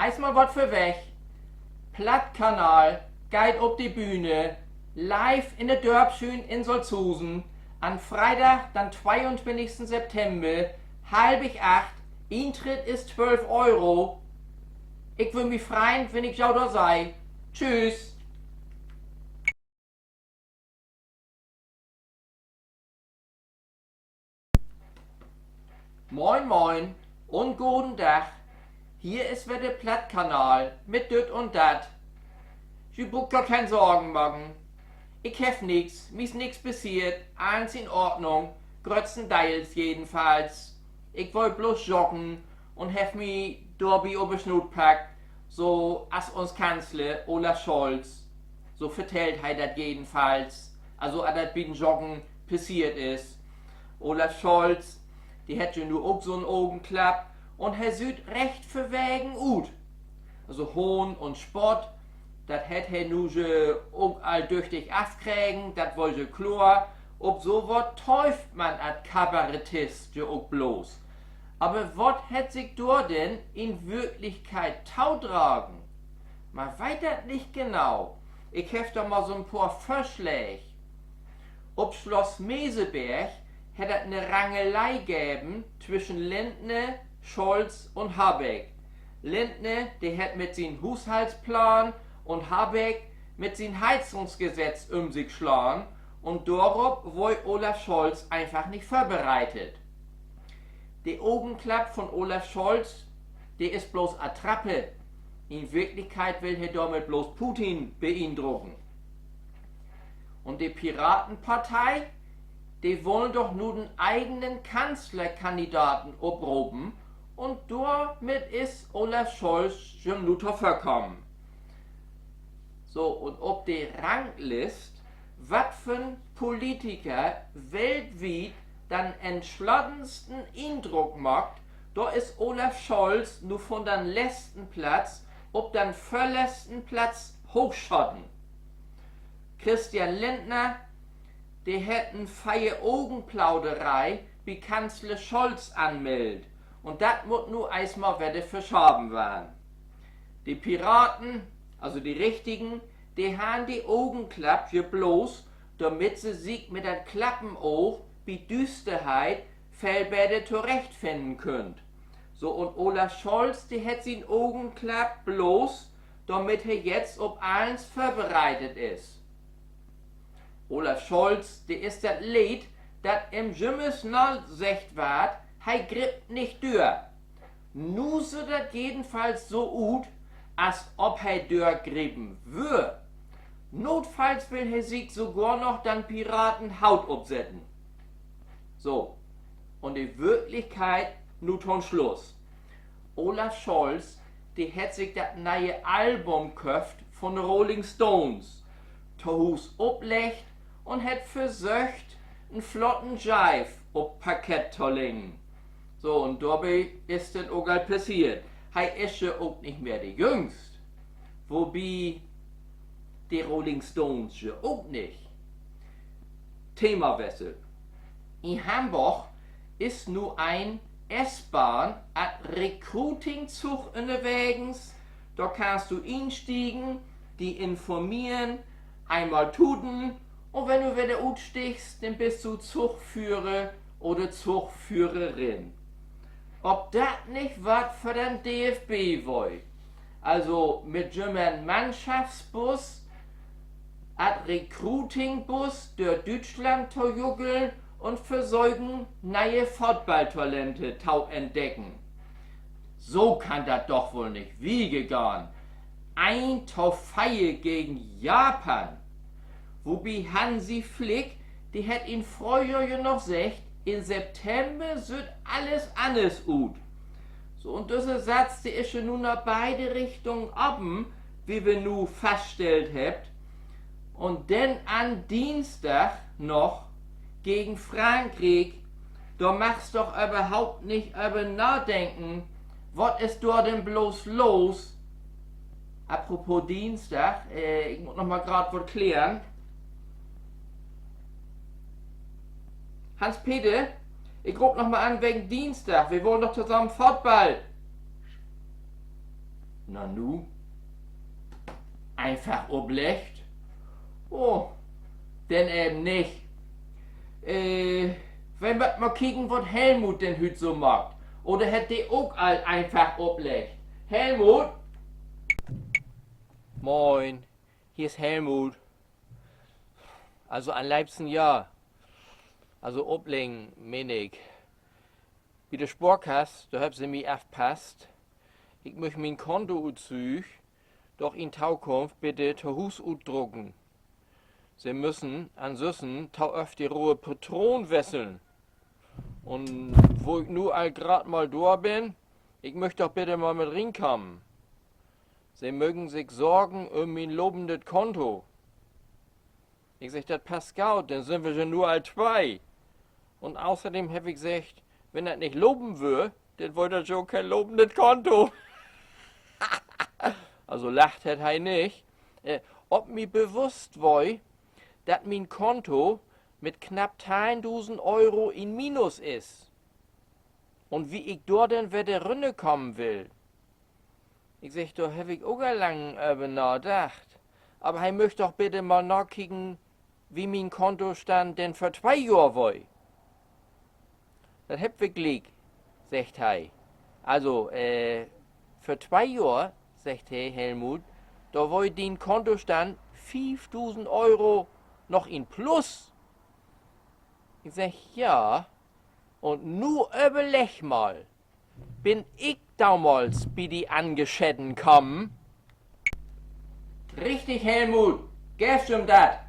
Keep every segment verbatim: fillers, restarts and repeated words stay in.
Eerstmal wat vörweg. Plattkanal geiht op de Bühne, live in de Dörpshüün in Solzhusen, an Freedag, den tweeuntwintigsten September, halvig acht. Intritt is twölf Euro. Ik würr mi freien, wenn ik jo dor seh. Tschüss. Moin, moin un goden Dag. Hier is wedder de Plattkanal mit Düt un Dat. Ji bruukt jo keen Sorgen maken. Ik heff nix, mi is nix passeert, allens in Ordnung, gröttstendeels jedenfalls. Ik wull blots joggen un heff mi dorbi op de Snuut packt, so as uns Kanzler Olaf Scholz. So vertellt he dat jedenfalls, also as dat bi'n Joggen passeert is. Olaf Scholz, de hett ja nu ok so'n Ogenklapp un he süht recht verwegen ut. Also Hohn un Spott, dat hett he nu je ok al düchtig afkregen, dat weer je kloor. Op so wat töövt man as Kabarettist je ok blots. Aver wat hett sik dor denn in Wirklichkeit todragen? Man weet dat nich genau. Ik heff dor mal so'n poor Vörslääg. Op Slott Meseberg hett dat 'ne Rangelei geven twischen Lindner, Scholz un Habeck. Lindner, de hett mit sien Huushaltsplan un Habeck mit sien Heizungsgesetz üm sik slaan un dorop weer Olaf Scholz eenfach nich vörbereitet. De Ogenklapp von Olaf Scholz, de is blots Attrappe. In Wirklichkeit will he dormit blots Putin beindrucken. Un de Piratenpartei, de wullen doch nu den egenen Kanzlerkandidaten opropen un dormit is Olaf Scholz jem nu to vörkamen. So, un op de Ranglist, wat för'n Politiker weltwiet den entslottensten Indruck maakt, dor is Olaf Scholz nu von den letzten Platz op den vörletzten Platz hoochschoten. Christian Lindner, de hett en Veer-Ogen-Plauderei bi Kanzler Scholz anmellt. Un dat mutt nu eerstmal wedder verschaven warrn. De Piraten, also de richtigen, de harrn de Ogenklapp je blots, dormit se sik mit dat Klappenoog bi Düsterheid veel beter torechtfinnen köönt. So, un Olaf Scholz, de hett sien Ogenklapp blots, dormit he jetzt op allens vörbereitet is. Olaf Scholz, de is dat leed, dat em jümmers na seggt warrt, he grippt nich dör. Nu süht dat jedenfalls so ut, as of he dörgrepen wöör. Notfalls will he sik sogor noch den Piratenhoot opsetten. So, un de Wirklichkeit nu to'n Sluss. Olaf Scholz, de hett sik dat ne'e Album köfft von de Rolling Stones, to Huus opleggt un hett versöcht, en flotten Jive op Parkett to leggen. So, un dorbi is denn ok al passeert. He is ja ok nich mehr de Jüngst. Wobi de Rolling Stones ja ok nich. Themawessel. In Hamborg is nu en S-Bahn-Recruiting-Zug ünnerwegens. Dor kannst du instiegen, di informeren, eenmal tuten, un wenn du wedder utstiggst, denn büst du Zugführer oder Zugführerin. Of dat nich wat för den D F B weer? Also mit jümmern Mannschaftsbus as Recruiting-Bus dör Düütschland to juckeln un versöken, ne'e Footballtalente to entdecken. So kann dat doch woll nich wieder gahn. Een to veer gegen Japan. Wobi Hansi Flick, de hett in Fröhjohr ja noch seggt, in September süht allens anners ut. So, un düsse Satz, de is ja nu na beide Richtungen open, wie wi nu faststellt hebbt. Un denn an Diensdag noch gegen Frankriek, dor magst doch överhaupt nich över nadenken. Wat is dor denn blots los? Apropos Diensdag, äh, ik mutt noch mal graad wat klären. Hans-Peter, ik roop noch mal an wegen Diensdag. Wi wullen doch tosamen Football. Nanu? Eenfach opleggt? Oh, denn even nich. Äh, wi mööt mal kieken, wat Helmut denn hüüt so maakt. Oder hett de ok al eenfach opleggt? Helmut? Moin, hier is Helmut. Also an'n leevsten ja. Also opleggen, meen ik. Bi de Sporkass, dor hebbt se mi afpasst. Ik müch mien Kontoutszüüg doch in Tokunft bitte to Huus utdrucken. Se müssen ansünsten to öfter de rode Patroon wesseln. Un wo ik nu al graad mal dor bün, ik müch doch bitte mal mit rinkamen. Se möögt sik sorgen üm mien lopendet Konto. Ik segg: Dat passt goot, denn sünd wi ja nu al twee. Un außerdem heff ik seggt, wenn dat nich lopen wöör, denn weer dat ja ok keen lopendet Konto. Also lacht hett he nich. Äh, of mi bewusst weer, dat mien Konto mit knapp teihndusend Euro in Minus is. Un wo ik dor denn wedder rünnerkamen will. Ik segg: Dor heff ik ok al lang över nadacht. Aver he müch doch bitte mal nakieken, wo mien Kontostand denn vör twee Johr weer. Dat hebbt wi gliek, seggt he. Also, äh, vör twee Johr, seggt he, Helmut, dor weer dien Kontostand fiefdusend Euro noch in Plus. Ik segg: Ja, un nu överlegg mal, bün ik domals bi di anscheten kamen? Richtig, Helmut, geev jem dat.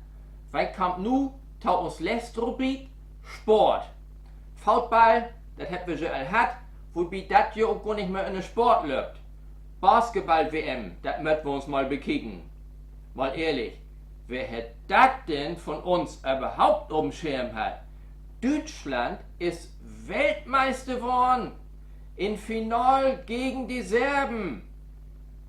Wi kaamt nu to uns letzte Rubrik: Sport. Football, dat hebbt wi jo al hatt, wobi dat jo ok gor nich mehr ünner Sport löppt. Basketball-W M, dat mööt wi uns mal bekieken. Mal ehrlich, wer hett dat denn von uns överhaupt op'n Schirm hatt? Düütschland is Weltmeister worrn. In Finaal gegen de Serben.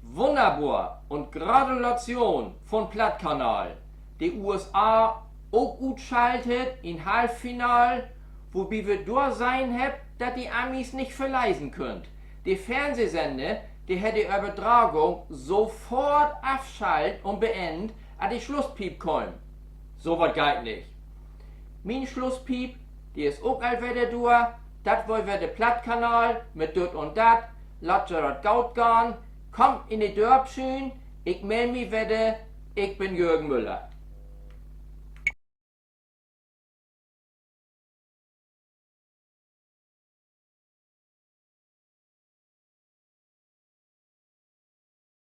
Wunnerbor un Gratulation von Plattkanal. De U S A ok utschaltet in Halffinal, wobi wi dor sehn hebbt, dat de Amis nich verlesen köönt. De Fernsehsender, de hett de Överdragung sofort afschalt un beennt, as de Schlusspiep keem. So wat geiht nich. Mien Schlusspiep, de is ok al wedder dör. Dat weer wedder Plattkanal mit Düt un Dat. Laat jo dat goot gahn. Kaamt in de Dörpsschüün. Ik meld mi wedder. Ik bün Jürgen Müller.